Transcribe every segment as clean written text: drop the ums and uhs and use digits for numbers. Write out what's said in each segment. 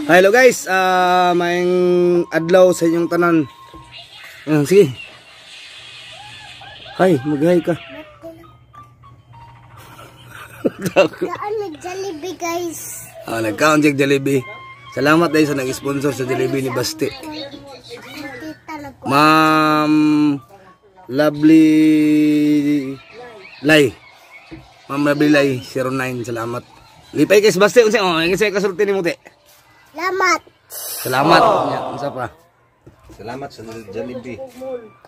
Hello guys, maayong adlaw sa inyong tanan. Ah, sige. Hi, mag-hi ka. Daan nag-Jollibee, guys. Ah, nagkaon siya Jollibee. Salamat dahil sa nag-sponsor sa Jollibee ni Basti. Tita nag Ma'am Lovely Lai. Ma'am Lovely Lai 09, salamat. Lipay kay si Basti, unsa, oh, unsa kasulti nimo, te? Salamat. Salamat. Nya, unsa pa? Salamat sa Jollibee.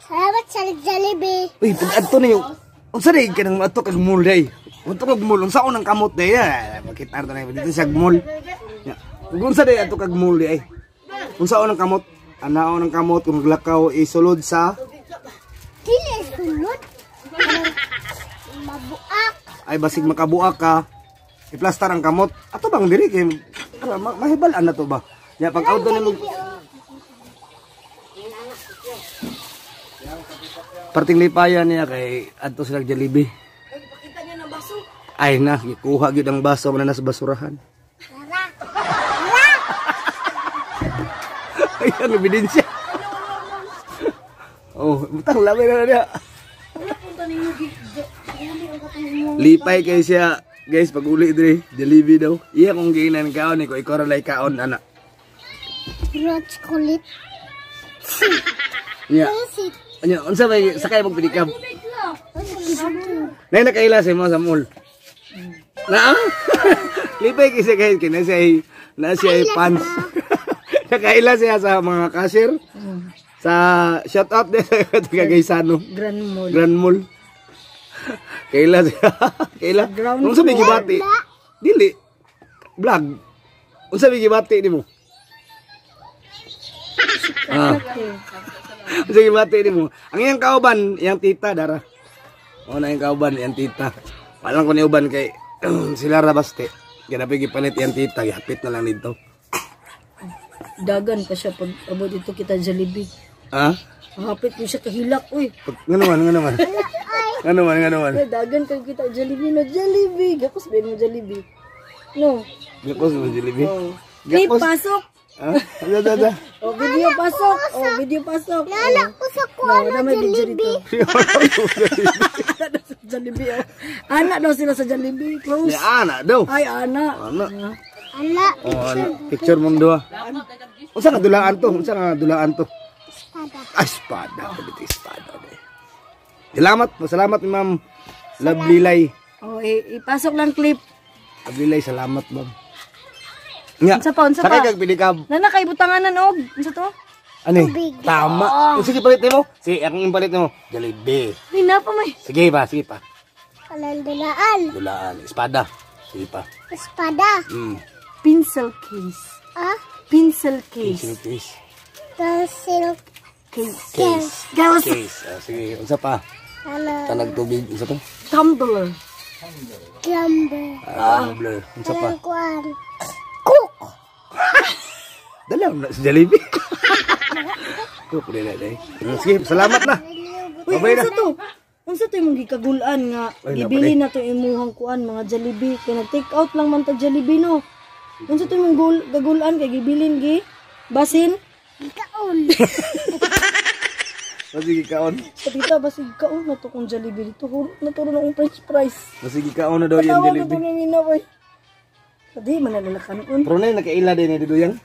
Salamat sa Jollibee. Uy, pag adto niyo. Unsa day ka nang adto kag mall day? Adto kag mall, unsa unang kamot day? Ah, makita na dito sa mall. Nya. Ug unsa day adto kag mall day? Unsa unang kamot? Ana unang kamot kung naglakaw isulod sa Dili sulod. Mabuak. Ay, basig makabuak ka. I-plastar ang kamot. Ato bang diri kay para mahibal-an na to ba? Nya pag out nimo parting lipayan niya kay adto sila Jollibee. Ay na, gikuha gyud ang baso man na sa basurahan. Tara. Ay, ang ebidensya. Oh, butang lamay na niya. Lipay kay siya, guys, pag uli diri, Jollibee daw. Iya kung giinan kaon ni ko ikaw ra lay kaon ana. Rich kulit. Nya. Sit. Anya, unsa may sakay mong pedicab? Nay nakaila sa mo sa mall. Na? Lipay kay siya guys, kay na siya ay fans. Nakaila siya sa mga cashier. Sa shout out din sa taga Gaisano. Grand Mall. Grand Mall. Kaila siya. Kaila. Unsa may gibati? Dili. Vlog. Unsa may gibati nimo? Ah. Unsa gibati nimo? Ang iyang kauban, iyang tita dara. O na iyang kauban, iyang tita. Walang ko ni uban kay sila ra baste. Ganapi gipalit iyang tita, gihapit na lang dito. Dagan pa siya pag abot dito kita Jollibee. Ha? Hapit mo siya kahilak, uy. Pag, nga naman, nga naman. Nga naman, nga naman. Ay, dagan kayo kita Jollibee no Jollibee. Gakos ba mo Jollibee? No. Gakos mo Jollibee. Oh. Clip Gakos. pasok. Ha? Da, da, da. Oh, video pasok. Oh, video pasok. Nala ko sa No, kuha wala na may video Jollibee. dito. Sa Jollibee. Oh. Anak daw sila sa Jollibee. Close. Ni ana daw. Ay, anak. Ana. Ala. Oh, ana. Picture mong duha. Unsa nga dulaan to? Unsa nga dulaan to? Espada. Ay, espada. Dito espada. De. Salamat. Salamat, Ma'am Lovely Lai. Oh, ipasok lang clip. Lovely Lai, salamat, ma'am. Nga. Unsa pa, unsa Sakay pa? kag pedicab. Nana kay butanganan og. Unsa to? Ano? Eh? Tama. Sige, palit nimo. Sige, akong ipalit nimo. Jollibee. Ay, na pa may. Sige pa, sige pa. Alang dulaan. Dulaan. Espada. Sige pa. Espada. Pencil case. Ah? Pencil case. Pencil case. Pencil Case. case. Girls. Case. Ah, sige, unsa pa? Ano? Tanag tubig. Unsa to? Tumbler. Plumber. Ah, tumbler. Unsa pa? Alang kuan. Cook. Dala na sa Jollibee. Cook din na day. Sige, salamat na. Uy, Babay na. unsa to? Unsa to imong gikagulan nga Ay, gibili napatay. na to imuhang kuan mga Jollibee kay nag take out lang man ta Jollibee no. Unsa to imong gagulan kay gibilin gi basin? Gikaon. Masige kaon. Patita basig kaon na to kung Jollibee dito hurot na to ron akong french fries. Masige kaon na daw yung Tawag na to Jollibee. ng ina oy. Di man na nakanon. Pero na nakaila din ni Duduyang.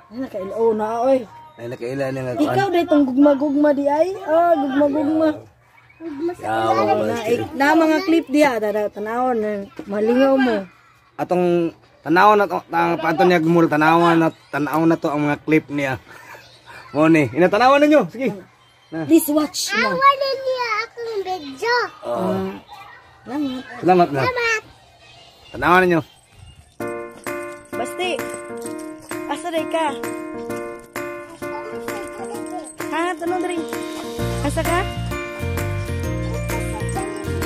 Ay nakaila oh na oy. Ay nakaila na nga kuan. Ikaw day tong gugma-gugma di ay. Ah, gugma-gugma. Yawa, Na, eh, na mga clip diya dada tanawon na malingaw mo. Atong tanaw na to, paanto niya gumul tanaw na to ang mga clip niya. Mo ni, inatanawan ninyo. Sige. Please watch na. Wala niya akong video. Oh. Salamat. Salamat na. Salamat. Tanawan ninyo. Basti. Asa day ka? Ha, tanong diri. Asa ka?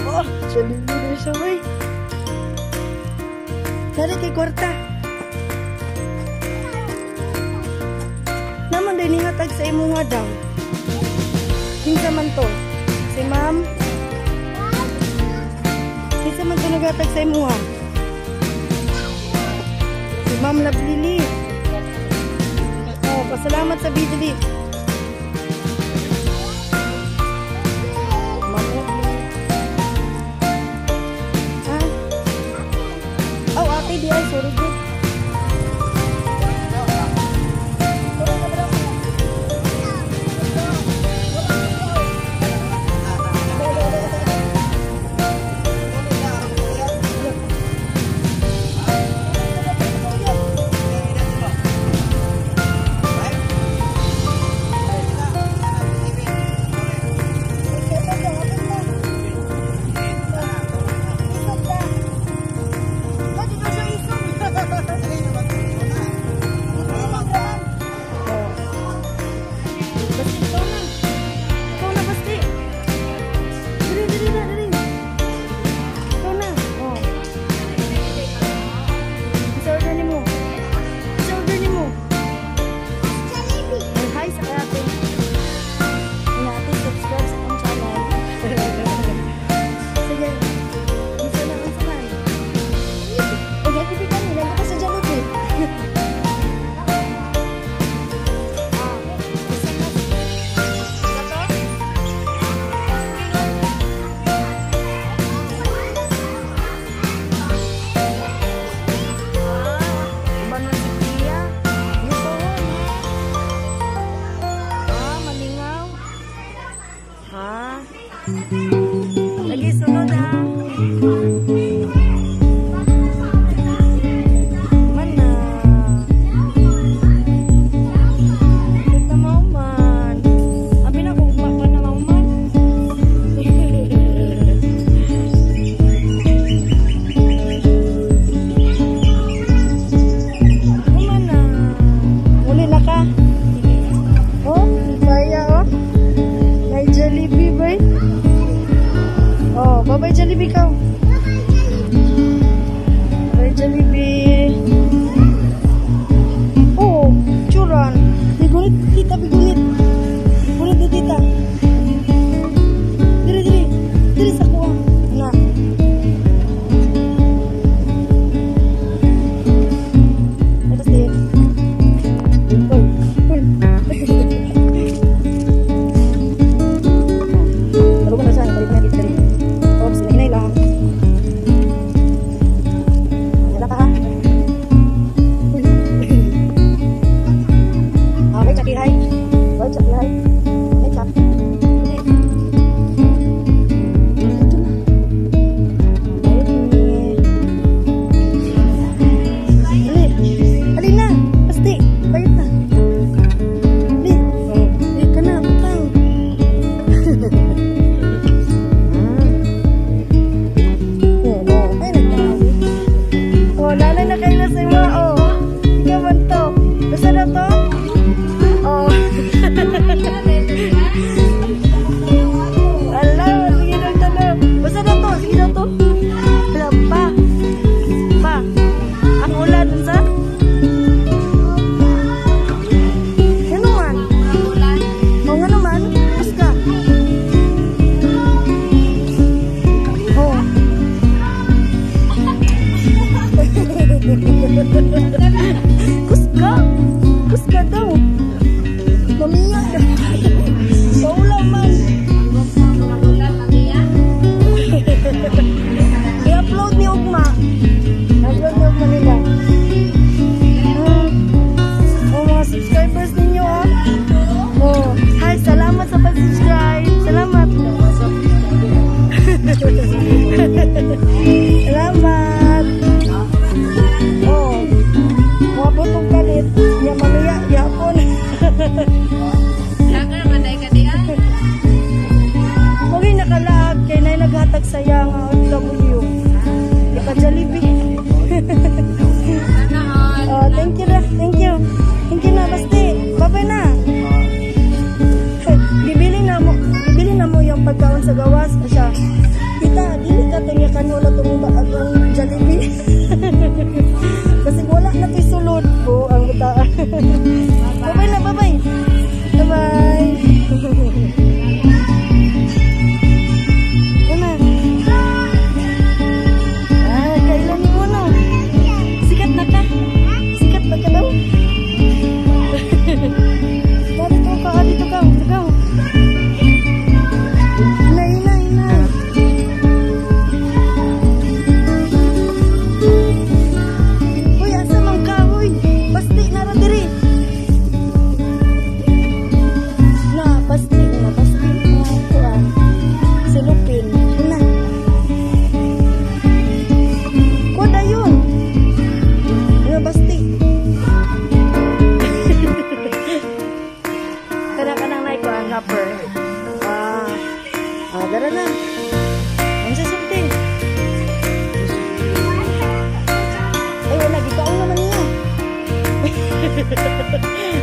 Oh, Jollibee na siya, oy. Dari kay kwarta. Naman din nihatag sa imuha daw. Kinsa man to? Si ma'am? Kinsa man to naghatag sa imuha? Si Ma'am Lablili. Pasalamat sa bidli. Mamaya. Ha? Oh, ate, di ay. Sorry, good.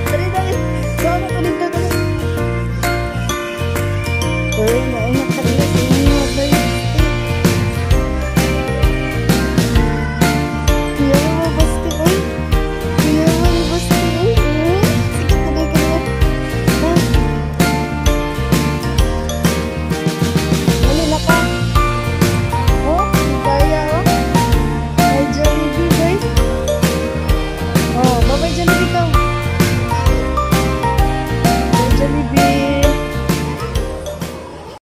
Dali, dali. Kuha na to dito, dali. Pero